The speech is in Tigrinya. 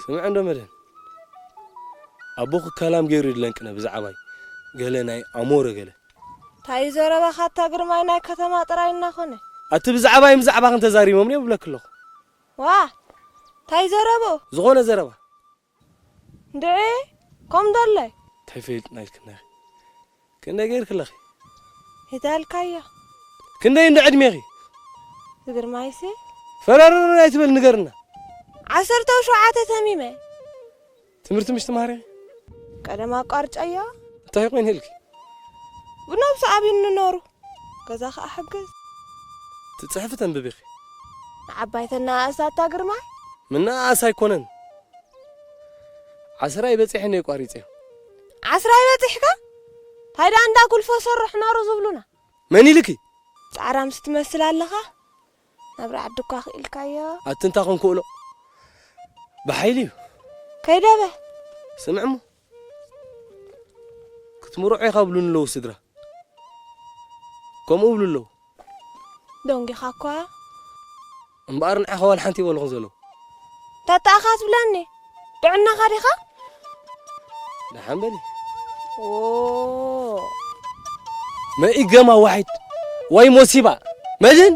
ስምዐ እንዶ መድህን፣ ኣቦኺ ከላም ገይሩ ይድለንቅነ ብዛዕባይ፣ ገለ ናይ ኣሞረ ገለ። እንታይ ዘረባኻ ኣታ ግርማይ፣ ናይ ከተማ ጥራይ እናኾነ? ኣቲ ብዛዕባይ ብዛዕባኽን ተዛሪቦምኒ እዮም ብለኪ ኣለኹ። ዋ፣ እንታይ ዘረብኡ? ዝኾነ ዘረባ። እንድዒ፣ ከም ደለይ። እንታይ ፈሊጥና ኢልክና ኢኺ? ክንደይ ገይርክለኺ? ሂዳልካዮ። ክንደይ እንዶ ዕድሜኺ? ግርማይሲ። ፈረርር ኣይትበል፣ ንገርና። ዓሰርተ ሸውዓተ ተሚመ። ትምህርቲ ምሽ ትማሃሪ? ቀደም ኣቋርጨዮ። እንታይ ኮይን ህልኪ? ብነብሱ ኣብዩ ንነሩ። ገዛ ኸኣ ሕግዝ። ትጽሕፊ ተንብቢኺ? ንዓባይ ተናኣእስ ኣታ ግርማይ። ምናኣእስ ኣይኮነን። ዓስራይ በጺሐ ነይ ቋሪጸዮ። ዓስራይ በጺሕካ? ታይዳ እንዳ ጉልፎ ሰርሕ ነሩ ዝብሉና። መን ኢልኪ? ጻዕራምስ ትመስል ኣለኻ። ናብራ ዓዲ እኳ ክኢልካዮ። ኣቲ እንታ ኾንኩ እሎ። ብሓይሊ እዩ። ከይደበ። ስምዕሞ። ክትምርዖ ኢኻ ብሉኒ ኣለዉ ስድራ። ከምኡ ብሉ ኣለዉ። ደንጊኻ እኳ። እምበኣር ንዓኻ ዋላ ሓንቲ ይበልኹን ዘለዉ። ታጣእኻ ትብለኒ። ጥዕናኻ ዲኻ? ደሓን በሊ። ኦ። መኢገማ ዋሒድ ወይ ሞሲባ መድን